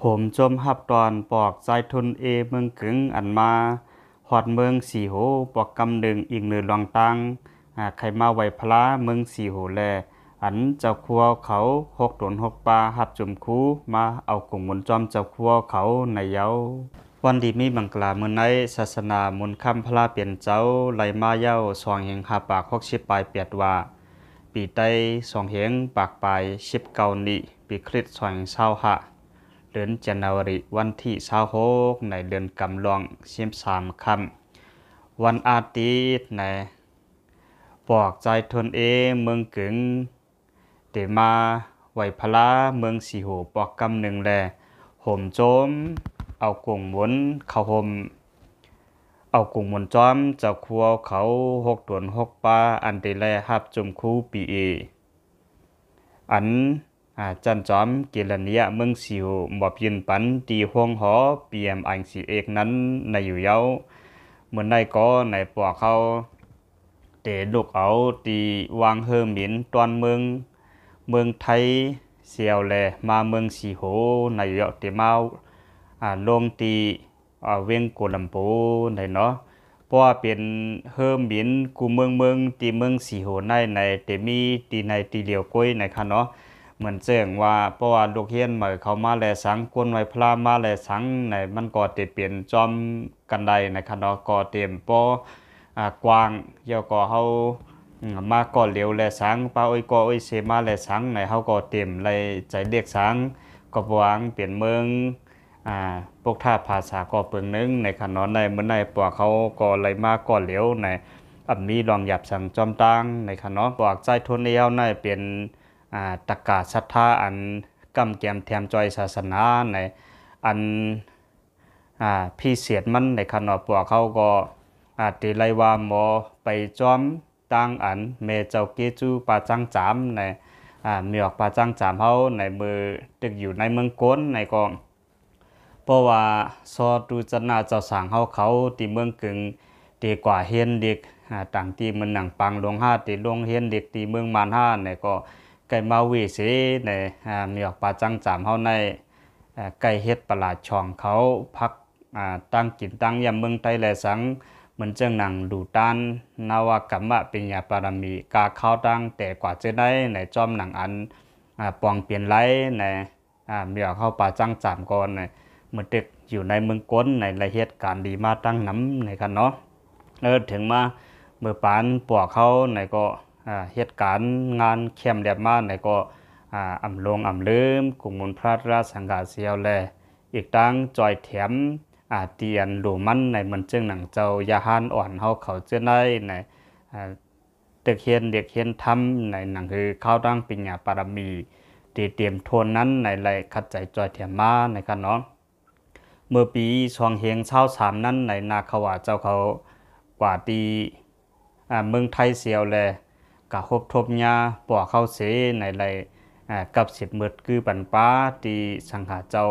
ໂຮມໂຈມຮັບຕ້ອນປອກຊາຍທຶນເອເມືອງກຶງ ອັນມາຮອດເມືອງສີໂຫປອກກຳໜຶ່ງ ອີງເລີລອງຕາງ ອາ ໄຂມາໄຫວ້ພະລາເມືອງສີໂຫ ແລະ ອັນເຈົ້າຄູເຂົາ ຫົກໂຕນຫົກປາ ຮັບຈຸມຄູ ມາເອົາກົງບຸນຈອມເຈົ້າຄູເຂົາໃນເຍົາ. ວັນດີມີມັງກະລາມື້ໃນ ສາສະໜາມົນຄຳພະລາເປັນເຈົ້າ ໄລ່ມາເຍົາ ສອງເຮງຫ້າປາກຫົກສິບປາຍແປດວາ, ປີໄຕ ສອງເຮງປາກປາຍສິບເກົ້ານີ້, ປີຄຣິດ ສອງເຮງຊາວຫ້າ ເດືອນຈັນນາວາຣີ ວັນທີຊາວຫົກ ໃນເດືອນກຳລອງ ສິບສາມຄ່ຳ ວັນອາທິດ ໃນປອກຊາຍທຶນເອເມືອງກຶງ ໄດ້ມາໄຫວ້ພະລາເມືອງສີໂຫປອກກຳໜຶ່ງ ແລະ ໂຮມໂຈມເອົາກົງບຸນເຂົ້າໂຮມ ເອົາກົງບຸນຈອມເຈົ້າຄູເຂົາ ຫົກໂຕນຫົກປາ ອັນໄດ້ໄລ່ຮັບຈຸມຄູປີເອ ອັນ ອາ ຈັນຈອມກິລະນິຍະເມືອງສີໂຫ ມອບຍື່ນປັນທີ່ໂຮງຫໍ ບີເອັມໄອຊີເອັກ ນັ້ນໃນຢູ່ເຍົາ. ມື້ໃນກໍໃນປອກເຂົາ ເຕລຸກເອົາທີ່ວາງເຮີໝິນຕອນເມືອງ ເມືອງໄທ ແຊວແລ ມາເມືອງສີໂຫ ໃນເຍາະ ເຕມາ ອາ ລົງທີ່ ອາ ວຽງໂກລຳໂປ ໃນເນາະ. ເພາະວ່າເປັນເຮີໝິນ ກູເມືອງເມືອງ ທີ່ເມືອງສີໂຫໃນ ໃນ ເຕມີທີ່ໃນທີ່ດຽວກ້ອຍ ໃນຄະເນາະ. ເໝືອນເຊິ່ງວ່າ ເພາະວ່າລູກຮຽນໃໝ່ເຂົ້າມາແລະສັງ ກົນໄຫວ້ພະລາມາແລະສັງ ໃນ ມັນກໍເຕເປັນຈອມ ກັນໄດ້ນະຄະເນາະ ກໍເຕັມພໍ ອາ ກວ້າງ ແລ້ວກໍເຮົາ ອາ ມາກໍຫຼຽວແລະສັງ ປາໂອ້ຍກໍໂອ້ຍເຊມາແລະສັງ ໃນເຮົາກໍເຕັມໄລ່ໃຈລຽກສັງ ກໍບວງເປັນເມືອງ ອາ ປົກທາພາສາກໍເປີງໜຶ່ງໃນຄະເນາະ. ໃນມື້ໃນພວກເຮົາກໍໄລ່ມາກໍຫຼຽວໃນ ອຳມີລອງຫຍາບສັງຈອມຕ່າງໃນຄະເນາະ. ພວກຊາຍທຸນແລ້ວໃນເປັນ ອາ ຕະກາສັດທາອັນກຳແກມແຖມຈ່ອຍສາສະໜາໃນ ອັນ ອາ ພິເສດມັນໃນຄະເນາະ ພວກເຮົາກໍ ອາ ຕິໄລວ່າໝໍໄປຈອມຕ່າງອັນ ແມ່ເຈົ້າເກຈູປາຈັງຈາມໃນ ອາ ແມ່ອອກປາຈັງຈາມເຮົາໃນ ມື້ຕຶກຢູ່ໃນເມືອງກົນໃນກໍ ເພາະວ່າຊໍຕຸຈະນະເຈົ້າສາງເຮົາເຂົາທີ່ເມືອງກຶງ ທີ່ກວ່າຮຽນເດັກ ອາ ຕ່າງທີ່ເມືອງໜັງປາງຫຼວງຮາ ທີ່ໂລງຮຽນເດັກທີ່ເມືອງມານຮາໃນກໍ ໃກ້ມາເວເສໃນ ອາ ແມ່ອອກປາຈັງຈາມເຮົາໃນ ອາ ໄກ່ເຮັດປະຫຼາດຊ່ອງເຂົາ ຜັກ ອາ ຕັ້ງກິນຕັ້ງຢ້ຳເມືອງໄທແລສັງ ເໝືອນເຈີງໜັງດູຕານ ນະວະກຳມະປິນຍາປາລະມີ ກາຄາວຕັ້ງແຕ່ກວ່າເຈີໄດ້ໃນ ຈອມໜັງອັນ ອາ ປອງປ່ຽນໄລໃນ ອາ ມີອອກເຂົ້າປ່າຈັງຈາມກ່ອນໃນ ເມື່ອເດັກຢູ່ໃນເມືອງກົນໃນ ລະເຮັດການດີມາຕັ້ງນຳໃນຄັນເນາະ. ເອີ ເຖິງມາເມື່ອປານພວກເຮົາໃນກໍ ອາ ເຮັດການງານແຄມແລບມາໃນກໍ ອາ ອຳລົງອຳເລີມ ກຸງມຸນພະລາຊະສັງຄະສຽວແລ ອີກທັງຈ່ອຍແຖມ ອາ ຕຽນໂລມັນໃນ ເໝືອນເຈີງໜັງເຈົ້າຍາຮານອ່ອນເຮົາເຂົາເຈີໄດ້ໃນ ອາ ເດັກຮຽນເດັກຮຽນທຳໃນໜັງສືຂ່າວທາງປິນຍາປາລະມີ ທີ່ຕຽມໂທນນັ້ນໃນໄລ່ຂັດໃຈຈ່ອຍແຖມມາໃນຄັນເນາະ. ເມື່ອປີສອງເຮງຊາວສາມນັ້ນໃນ ນາຄະວາເຈົ້າເຂົາກວ່າທີ່ ອາ ເມືອງໄທສຽວແລ ກະຮົບທົບຍາພວກເຂົາເສໃນໄລ່ ອາ ກັບສິບມືດກືປັນປາທີ່ສັງຄະເຈົ້າ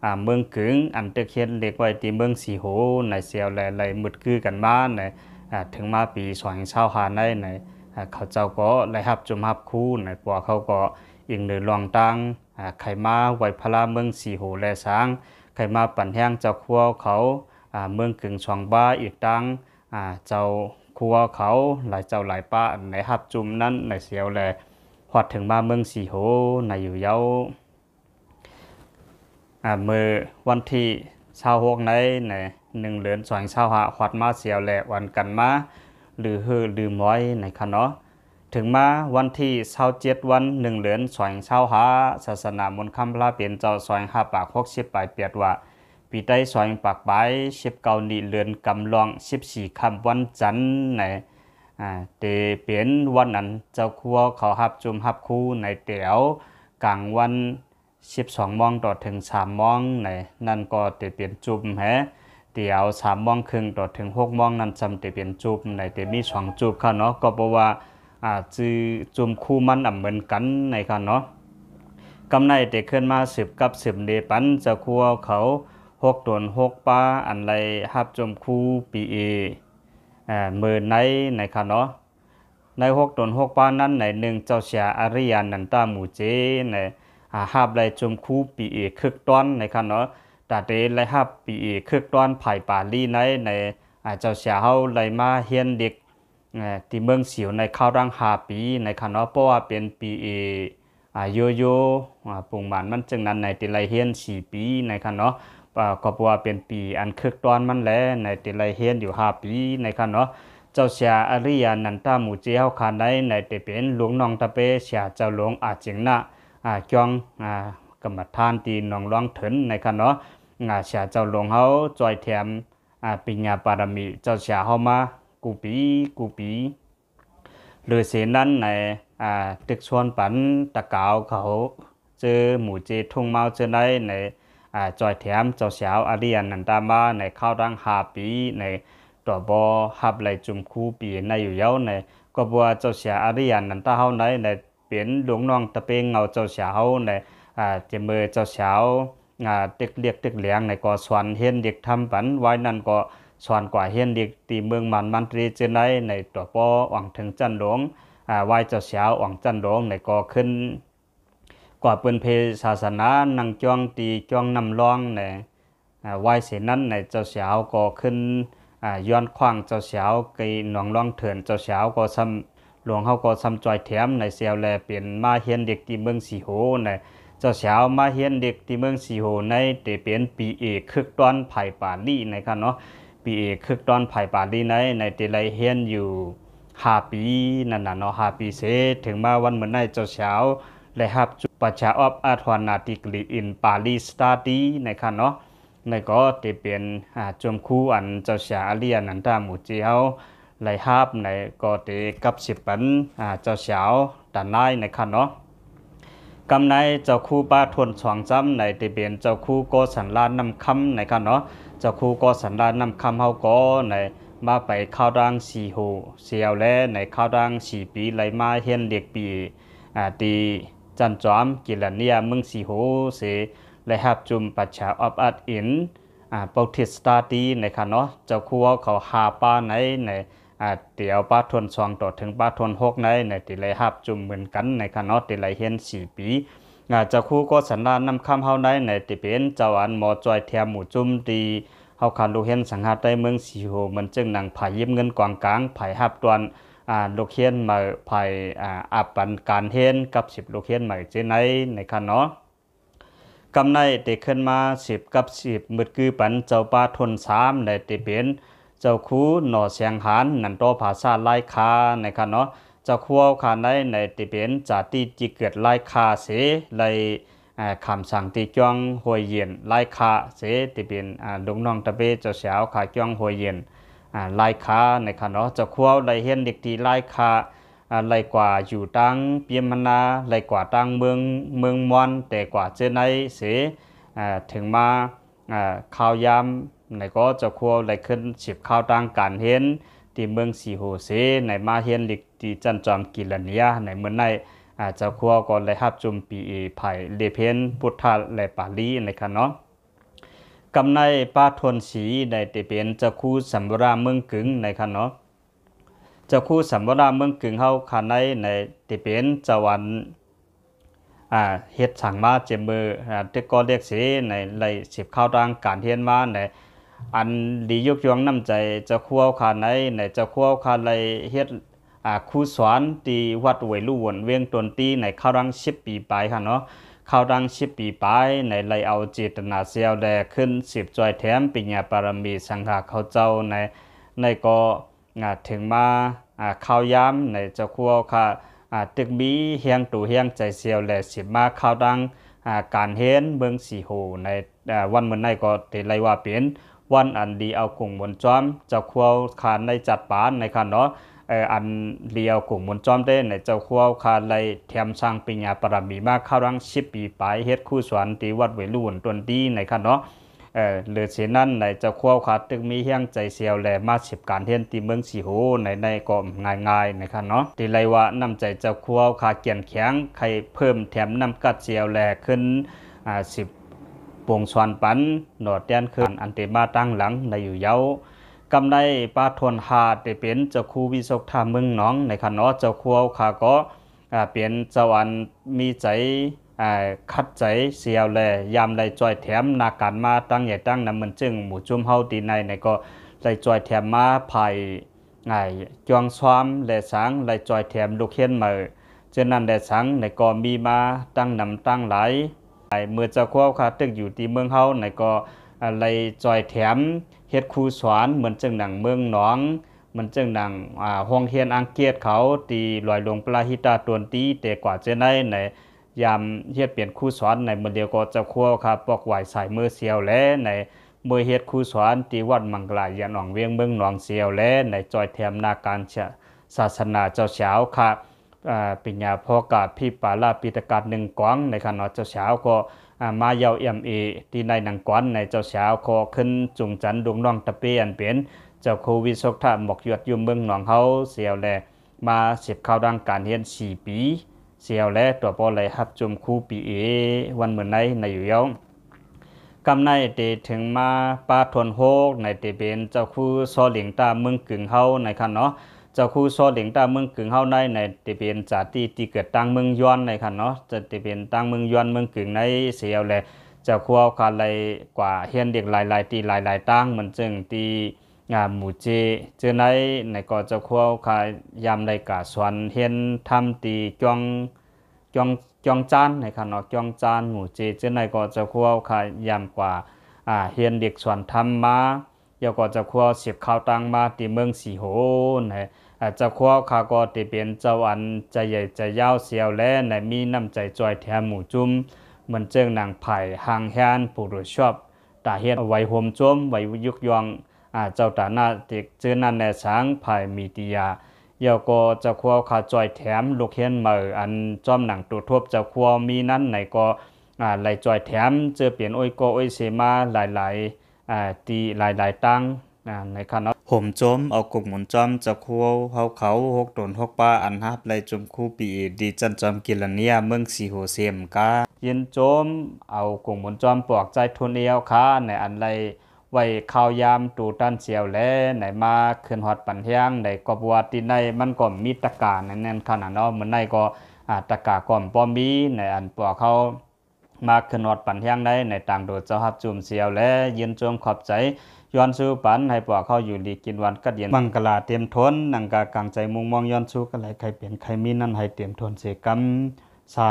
ອາ ເມືອງກຶງ ອັນເຕັກຮຽນເດັກໄວ້ທີ່ເມືອງສີໂຫໃນສຽວແລ ໄລ່ມືດກືກັນມາໃນ ອາ ເຖິງມາປີສອງເຮງຊາວຫ້າໃນ ໃນ ອາ ເຂົາເຈົ້າກໍໄດ້ຮັບຈຸມຮັບຄູໃນ ພວກເຂົາກໍອີງເດີລອງຕາງ ອາ ໄຂມາໄຫວ້ພະລາເມືອງສີໂຫແລສາງ ໄຂມາປັນແຮງເຈົ້າຄົວເຂົາ ອາ ເມືອງກຶງສອງບາ ອີກທັງ ອາ ເຈົ້າຄົວເຂົາຫຼາຍເຈົ້າຫຼາຍປາ ອັນໄດ້ຮັບຈຸມນັ້ນໃນສຽວແລ ຮອດເຖິງມາເມືອງສີໂຫໃນຢູ່ເຍົາ. ອາ ມື້ວັນທີຊາວຫົກໃນ ໃນໜຶ່ງເດືອນສອງເຮງຊາວຫ້າ ຮອດມາສຽວແລ ອອນກັນມາລືຮືລືມອຍໃນຄັນເນາະ. ເຖິງມາວັນທີຊາວເຈັດວັນໜຶ່ງເດືອນສອງເຮງຊາວຫ້າ ສາສະໜາມົນຄຳພະລາເປັນເຈົ້າ ສອງເຮງຫ້າປາກຫົກສິບປາຍແປດວາ ປີໄຕສອງເຮງປາກປາຍສິບເກົ້ານີ້ ເດືອນກຳລອງສິບສີ່ຄ່ຳວັນຈັນໃນ ອາ ເຕເປັນວັນອັນເຈົ້າຄົວເຂົາຮັບຈຸມຮັບຄູໃນແຖວກາງວັນ ສິບສອງໂມງຕໍ່ເຖິງສາມໂມງໃນ ນັ້ນກໍເຕເປັນຈຸມແຮ ແຖວສາມໂມງເຄິ່ງຕໍ່ເຖິງຫົກໂມງນັ້ນ ຊ່ຳເຕເປັນຈຸມໃນ ເຕມີສອງຈຸມເຂົາເນາະ ກໍເພາະວ່າ ອາ ຈື່ຈຸມຄູມັນອຳເໝືອນກັນໃນເຂົາເນາະ. ກຳໃນເຕເຄື່ອນມາສືບກັບສືບເດປັນເຈົ້າຄົວເຂົາ ຫົກໂຕນຫົກປາ ອັນໄລ່ຮັບຈຸມຄູປີເອ ເອີ ເມີໃນ ໃນເຂົາເນາະ. ໃນຫົກໂຕນຫົກປານັ້ນໃນ ໜຶ່ງ ເຈົ້າເສຍອາຣິຍານັນຕາໝູເຈ ໃນ ອາ ຮັບໄດ້ຈຸມຄູ ບີເອ ຄຶກຕອນ ໃນຄັນເນາະ. ຕາເຕໄດ້ຮັບ ບີເອ ຄຶກຕອນ ຝ່າຍປາລີໃນ ໃນ ອາ ເຈົ້າເສຍເຮົາໄດ້ມາຮຽນເດັກ ເອີ ທີ່ເມືອງສິວໃນຄາວຕັ້ງຫ້າປີໃນຄັນເນາະ. ເພາະວ່າເປັນ ບີເອ ອາ ໂຍໂຍ່ ອາ ປຸງໝານມັນຈຶ່ງນັ້ນໃນ ທີ່ໄດ້ຮຽນສີ່ປີໃນຄັນເນາະ. ອາ ກໍເພາະວ່າເປັນປີອັນຄຶກຕອນມັນແລ ໃນ ທີ່ໄດ້ຮຽນຢູ່ຫ້າປີໃນຄັນເນາະ. ເຈົ້າເສຍອາລິຍານັນຕາໝູເຈເຮົາຄາໃນ ໃນ ທີ່ເປັນລູກນ້ອງຕາເປເສຍເຈົ້າຫຼວງອາຈິງນະ ອາ ຈອງ ອາ ກຳມະຖານທີ່ໜອງຫຼວງເຖິນໃນຄັນເນາະ. ອາ ເສຍເຈົ້າຫຼວງເຮົາຈອຍແຖມ ອາ ປິນຍາບາລະມີເຈົ້າເສຍເຮົາມາກູ່ປີ ກູ່ປີ. ຫຼືເສຍນັ້ນໃນ ອາ ຕຶກຊວນປັນຕະກາວເຂົາ ເຈີໝູເຈທຸ່ງມາວເຈີໃນ ໃນ ອາ ຈອຍແຖມເຈົ້າເສຍເຮົາອາລິຍານັນຕາມາໃນຄາວຕັ້ງຫ້າປີໃນ ຕົວບໍ່ຮັບໄດ້ຈຸມຄູປີໃນຢູ່ເຍົາໃນ ກໍເພາະວ່າເຈົ້າເສຍອາລິຍານັນຕາເຮົາໃນ ໃນ ເປັນລູກນ້ອງຕາເປເງົາເຈົ້າເສຍເຮົາໃນ ອາ ຈະເມີເຈົ້າເສຍເຮົາ ອາ ຕຶກລຽກຕຶກແຫຼງໃນ ກໍສອນຮຽນເດັກທຳປັນ ວາຍນັ້ນກໍສອນກວ່າຮຽນເດັກທີ່ເມືອງມານມັນຕຣີເຈີໃນ ໃນຕົວປໍອອງເຖິງຈັນຫຼວງ ອາ ວາຍເຈົ້າເສຍເຮົາອອງຈັນຫຼວງໃນ ກໍຂຶ້ນກວ່າປືນເພສາສະໜາ ນັ່ງຈອງຕີຈອງນ້ຳລອງໃນ ອາ ວາຍເສຍນັ້ນໃນ ເຈົ້າເສຍເຮົາກໍຂຶ້ນ ອາ ຍ້ອນຂວາງເຈົ້າເສຍເຮົາໄກໜອງຫຼວງເຖິນ ເຈົ້າເສຍເຮົາກໍຊ່ຳ ຫຼວງເຮົາກໍຊ່ຳຈອຍແຖມໃນເຊວແລ ເປັນມາຮຽນເດັກທີ່ເມືອງສີໂຫໃນ ເຈົ້າເສຍເຮົາມາຮຽນເດັກທີ່ເມືອງສີໂຫໃນ ເຕເປັນບີເອຄຶກຕອນຝ່າຍປາລີໃນຄັນເນາະ. ບີເອຄຶກຕອນຝ່າຍປາລີໃນ ໃນເຕໄດ້ຮຽນຢູ່ຫ້າປີນັ້ນນະເນາະ ຫ້າປີເສ ເຖິງມາວັນມື້ໃນ ເຈົ້າເສຍເຮົາໄດ້ຮັບ Bachelor of Arts Honours Degree in Pali Study ໃນຄັນເນາະ. ໃນກໍເຕເປັນ ອາ ຈົມຄູອັນເຈົ້າເສຍອາລິຍານັນຕາໝູເຈເຮົາໄດ້ຮັບໃນ ກໍເຕກັບສິບປັນ ອາ ເຈົ້າສາວຕານາຍໃນຄັນເນາະ. ກຳໃນເຈົ້າຄູປາທົນສອງຈຳໃນ ເຕເປັນເຈົ້າຄູກໍສັນລານ້ຳຄຳໃນຄັນເນາະ. ເຈົ້າຄູກໍສັນລານ້ຳຄຳເຮົາກໍໃນ ມາໄປຄາວດາງສີໂຫເຊວແລ ໃນຄາວດາງສີ່ປີ ໄດ້ມາຮຽນເດັກປີ ອາ ທີ່ຈັນຈອມກິລະເນຍເມືອງສີໂຫເສ ໄດ້ຮັບຈຸມ Bachelor of Arts in ອາ Buddhist Study ໃນຄັນເນາະ. ເຈົ້າຄູເຮົາເຂົາຫ້າປາໃນ ໃນ ອາ ເຕເອົາປາທົນສອງຕໍ່ເຖິງປາທົນຫົກໃນ ໃນເຕໄດ້ຮັບຈຸມເໝືອນກັນໃນຄັນເນາະ ເຕໄດ້ຮຽນສີ່ປີ. ອາ ເຈົ້າຄູກໍສັນລານ້ຳຄຳເຮົາໃນ ໃນເຕເປັນເຈົ້າອັນໝໍຈອຍແຖມໝູຈຸມທີ່ເຮົາຄາລູກຮຽນສັງຫະໄຕເມືອງສີໂຫ ມັນຈຶ່ງໜັງຜາຍຍິບເງິນກອງກາງ ຜາຍຮັບຕອນ ອາ ລູກຮຽນໃໝ່ ຜາຍ ອາ ອັບປັນການຮຽນກັບສິບລູກຮຽນໃໝ່ເຈໃນ ໃນຄັນເນາະ. ກຳໃນເຕຂຶ້ນມາສິບກັບສິບມືດກືປັນເຈົ້າປາທົນສາມ ໃນເຕເປັນເຈົ້າຄູໜໍແສງຫານ ນັນໂຕພາສາລາຍຄາໃນຄັນເນາະ. ເຈົ້າຄູເຮົາຄາໃນ ໃນເຕເປັນຈາຕິທີ່ເກີດລາຍຄາເສ ໄດ້ ອາ ຄຳສັງທີ່ຈ້ອງຫ້ວຍເຢັນລາຍຄາເສ ເຕເປັນ ອາ ລູກນ້ອງຕາເປເຈົ້າສາວຄາຈ້ອງຫ້ວຍເຢັນ ອາ ລາຍຄາໃນຄັນເນາະ. ເຈົ້າຄູເຮົາໄດ້ຮຽນເດັກທີ່ລາຍຄາ ອາ ໄລ່ກວ່າຢູ່ຕາງປີມະນາ ໄລ່ກວ່າຕາງເມືອງ ເມືອງມ່ວນ ແຕ່ກວ່າເຈີໃນເສ ອາ ເຖິງມາ ອາ ຄາວຍາມໃນກໍເຈົ້າຄູເຮົາໄດ້ຂຶ້ນສິບຄາວທາງການຮຽນທີ່ເມືອງສີໂຫເສ ໃນມາຮຽນລິກທີ່ຈັນຈອມກິລະເນຍ ໃນມື້ໃນ ອາ ເຈົ້າຄູເຮົາກໍໄດ້ຮັບຈຸມປີເອ ຝ່າຍເລບຮຽນພຸດທະ ແລະ ປາລີໃນຄັນເນາະ. ກຳໃນປາທົນສີໃນເຕເປັນເຈົ້າຄູສຳວະລາເມືອງກຶງໃນຄັນເນາະ. ເຈົ້າຄູສຳວະລາເມືອງກຶງເຮົາຄາໃນ ໃນເຕເປັນເຈົ້າອັນ ອາ ເຮັດສັງມາເຈມເມີ ອາ ເຕັກກໍເລກເສ ໃນໄລ່ສິບຄາວທາງການຮຽນມາໃນ ອັນດີຍົກຍ້ອງນ້ຳໃຈເຈົ້າຄູເຮົາຄາໃນ ໃນເຈົ້າຄູເຮົາຄາໄລ່ເຮັດ ອາ ຄູສອນທີ່ວັດເວລຸວົນ ວຽງຕົນຕີ ໃນຄາວທາງສິບປີປາຍຄັນເນາະ. ຄາວທາງສິບປີປາຍໃນໄລ່ເອົາເຈຕະນາແຊວແລຂຶ້ນສືບຈອຍແຖມປິນຍາບາລະມີສັງຄະເຂົາເຈົ້າໃນ ໃນກໍ ອາ ເຖິງມາ ອາ ຄາວຍາມໃນເຈົ້າຄູເຮົາຄາ ອາ ຕຶກມີແຮງໂຕແຮງໃຈແຊວແລ ສືບມາຄາວທາງ ອາ ການຮຽນເມືອງສີໂຫໃນ ອາ ວັນມື້ໃນກໍເຕໄດ້ວ່າເປັນວັນອັນດີເອົາກຸງມົນຈອມ ເຈົ້າຄູເຮົາຄາໃນຈັດປານໃນຄັນເນາະ. ເອີ ອັນດີເອົາກຸງມົນຈອມເດ້ໃນເຈົ້າຄູເຮົາຄາໄລ່ແຖມສ້າງປິນຍາບາລະມີມາຄາວທາງສິບປີປາຍ ເຮັດຄູສອນທີ່ວັດເວລຸວົນຕົນຕີໃນຄັນເນາະ. ເອີ ຫຼືເຊັ່ນນັ້ນໃນເຈົ້າຄູເຮົາຄາຕຶກມີແຮງໃຈແຊວແລມາສິບການຮຽນທີ່ເມືອງສີໂຫໃນ ໃນກໍງ່າຍໆໃນຄັນເນາະ. ທີ່ໄລ່ວ່ານ້ຳໃຈເຈົ້າຄູເຮົາຄາກຽນແຂງ ໄຂ່ເພີ່ມແຖມນ້ຳກັດແຊວແລຂຶ້ນ ອາ ສິບປົງສອນປັນໜໍແຕນຄືນອັນເຕມາຕາງຫຼັງໃນຢູ່ເຍົາ. ກຳໃນປາທົນຫ້າເຕເປັນເຈົ້າຄູວິສົກທາເມືອງໜອງໃນຄັນເນາະ. ເຈົ້າຄູເຮົາຄາກໍ ອາ ເປັນເຈົ້າອັນມີໃຈ ອ່າ ຂັດໃຈສ່ຽວແລ ຍາມໄດ້ຈ່ອຍແຖມໜ້າການມາຕັ້ງໃຫຍ່ຕັ້ງນຳ ເໝືອນເຊິ່ງໝູ່ຈຸ້ມເຮົາທີ່ໃນໃນກໍໄດ້ຈ່ອຍແຖມມາພາຍ ອ່າ ຈອງຊອມແລສັງ ໄດ້ຈ່ອຍແຖມລູກຮຽນໃໝ່ ເຊັ່ນນັ້ນແລສັງໃນກໍມີມາຕັ້ງນຳຕັ້ງຫຼາຍ. ເມື່ອເຈົ້າຄົວຂ້າຕຶກຢູ່ທີ່ເມືອງເຮົາໃນກໍ ອ່າ ໄດ້ຈ່ອຍແຖມເຮັດຄູສອນ ເໝືອນເຊິ່ງໜັງເມືອງໜອງ ເໝືອນເຊິ່ງໜັງ ອ່າ ໂຮງຮຽນອັງກິດເຂົາທີ່ລອຍຫຼວງປະລາຫິຕາຕົນຕີ ແຕ່ກວ່າເຊັ່ນໃດໃນ ຍາມເຮັດເປັນຄູສອນໃນມື້ດຽວກໍເຈົ້າຄົວຂ້າປອກໄຫວ້ສາຍມືສ່ຽວແລ ໃນມື້ເຮັດຄູສອນທີ່ວັດມັງກະລາຍານອອງວຽງເມືອງໜອງສ່ຽວແລ ໃນຈ່ອຍແຖມໜ້າການ ສາສະໜາເຈົ້າສາວຂ້າ ອ່າ ປິນຍາໂພກາພິປາລາປິຕະກາດໜຶ່ງກອງໃນຂະເນາະ ເຈົ້າສາວກໍ ອ່າ ມາເຍົາເອັມເອ ທີ່ໃນໜັງກອນໃນເຈົ້າສາວກໍຂຶ້ນຈຸງຈັນລູກນ້ອງຕະເປອັນເປັນເຈົ້າຄູວິສົກທະໝອກຍວດຢູ່ເມືອງໜອງເຮົາສ່ຽວແລ ມາສິບເຂົ້າດັ່ງການຮຽນສີ່ປີສ່ຽວແລ ຕົວບໍ່ໄດ້ຮັບຈຸມຄູປີເອ ວັນມື້ໃນໃນຢູ່ເຍົາ ກຳໃນເຕເຖິງມາປາທວນໂຮກໃນເຕເປັນເຈົ້າຄູສໍ່ເຫຼັງຕາເມືອງກຶງເຮົາໃນຂະເນາະ ເຈົ້າຄູສໍ່ເຫຼັງຕາເມືອງກຶງເຮົາໃນໃນເຕເປັນຈາຕິທີ່ເກີດຕ່າງເມືອງຍວນໃນຂະເນາະ ຈະເຕເປັນຕ່າງເມືອງຍວນເມືອງກຶງໃນສ່ຽວແລ ເຈົ້າຄູເຮົາຂ້າໄລ່ກວ່າຮຽນເດັກຫຼາຍໆ ທີ່ຫຼາຍໆຕ່າງ ເໝືອນເຊິ່ງທີ່ ອ່າ ໝູ່ເຈ ເຈີໃນໃນກໍເຈົ້າຄູເຮົາຂ້າຍາມໄດ້ກະສອນຮຽນທຳທີ່ຈອງ ຈອງ ຈອງຈານໃນຂະເນາະ ຈອງຈານໝູ່ເຈ ເຈີໃນກໍເຈົ້າຄູເຮົາຂ້າຍາມກວ່າ ອ່າ ຮຽນເດັກສອນທຳມາ ແລ້ວກໍເຈົ້າຄູເຮົາສິບເຂົ້າຕັ້ງມາທີ່ເມືອງສີໂຫນ ອ່າ ເຈົ້າຄູເຮົາຂ້າກໍເຕເປັນເຈົ້າອັນໃຈໃຫຍ່ໃຈຍາວສ່ຽວແລ ໃນມີນ້ຳໃຈຈ່ອຍແຖມໝູ່ຈຸ້ມ ເໝືອນເຊິ່ງໜັງໄພຮັງຮຽນ ໂຟໂຕຊອບ ຕາເຮັດໄວ້ໂຮມໂຈມ ໄວ້ຍຸກຍ້ອງ ອ່າ ເຈົ້າຕາໜ້າເຕັກ ເຈີນັ້ນແລສັງ ພາຍມີເດຍ ແລ້ວກໍເຈົ້າຄູເຮົາຂ້າຈ່ອຍແຖມລູກຮຽນໃໝ່ ອັນຈອມໜັງໂຕທົບເຈົ້າຄູເຮົາມີນັ້ນໃນກໍ ອ່າ ໄລ່ຈ່ອຍແຖມ ເຈີປ່ຽນໂອ້ຍກໍໂອ້ຍເຊມາຫຼາຍໆ ອ່າ ທີ່ຫຼາຍໆຕ່າງ ອ່າ ໃນຂະເນາະ ໂຮມໂຈມເອົາກົງໝູນຈອມເຈົ້າຄູເຮົາເຂົາ ຫົກຕົນຫົກປາ ອັນຮັບໄລ່ຈຸມຄູປີເອ ດີຈັນຈອມກິລະເນຍ ເມືອງສີໂຫເຊມກາ ຍິນໂຈມເອົາກົງໝູນຈອມປອກໃຈທຸນເອວຄາ ໃນອັນໄລ່ ໄວ້ຂ່າວຍາມຕູຕັນສ່ຽວແລ ໃນມາຂຶ້ນຮອດປັນແຮງໃນກໍບໍ່ວ່າຕິໃນມັນກໍມີຕະກາໃນນັ້ນຂະນະເນາະ ມື້ໃນກໍ ອ່າ ຕະກາກໍບໍ່ມີ ໃນອັນພວກເຮົາມາຂຶ້ນຮອດປັນແຮງໃນ ໃນຕ່າງໂດເຈົ້າຮັບຈຸມສ່ຽວແລ ຍິນໂຈມຂອບໃຈ ຍ້ອນສູ້ປັນໃຫ້ພວກເຮົາຢູ່ດີກິນຫວານກັດເຢັນ ມັງກະລາເຕັມທົນ ນັງກາກາງໃຈມຸງມອງ ຍ້ອນສູ້ກະໄລໄຄເປັນໄຄມີນັ້ນໃຫ້ເຕັມທົນເສກຳ ສາ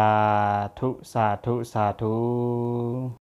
ທຸ ສາທຸ ສາທຸ.